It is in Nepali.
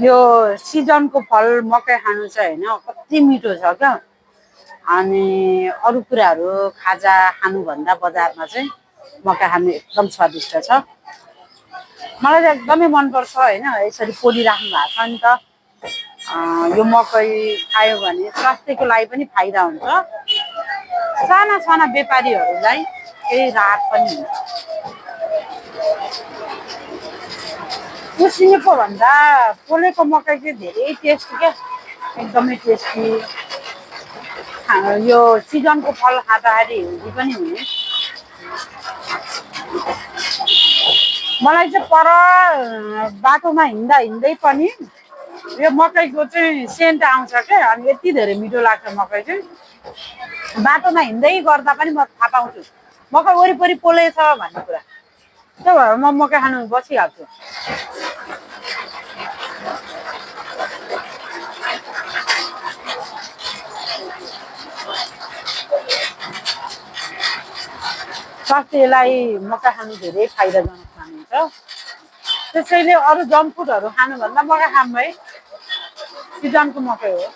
यो सिजनको फल मकै खानु चाहिँ होइन कति मिठो छ क्या। अनि अरू कुराहरू खाजा खानुभन्दा बजारमा चाहिँ मकै खानु एकदम स्वादिष्ट छ। मलाई चाहिँ एकदमै मनपर्छ होइन। यसरी पोलिराख्नु भएको छ नि त। यो मकै खायो भने स्वास्थ्यको लागि पनि फाइदा हुन्छ। साना साना व्यापारीहरूलाई केही राहत पनि हुन्छ। उसिनेको भन्दा पोलेको मकै चाहिँ धेरै टेस्टी क्या, एकदमै टेस्टी। यो सिजनको फल खाँदाखेरि हेल्दी पनि हुने। मलाई चाहिँ पर बाटोमा हिँड्दा हिँड्दै पनि यो मकैको चाहिँ सेन्ट आउँछ क्या। अनि यति धेरै मिठो लाग्छ मकै चाहिँ। बाटोमा हिँड्दै गर्दा पनि म थाहा पाउँछु मकै वरिपरि पोलेछ भन्ने कुरा। त्यो भएर म मकै खानु बसिहाल्छु। स्वास्थ्यलाई मकै खानु धेरै फाइदाजनक मानिन्छ। त्यसैले अरू जङ्क फुडहरू खानुभन्दा मकै खाऊँ है। सिजनको मकै हो।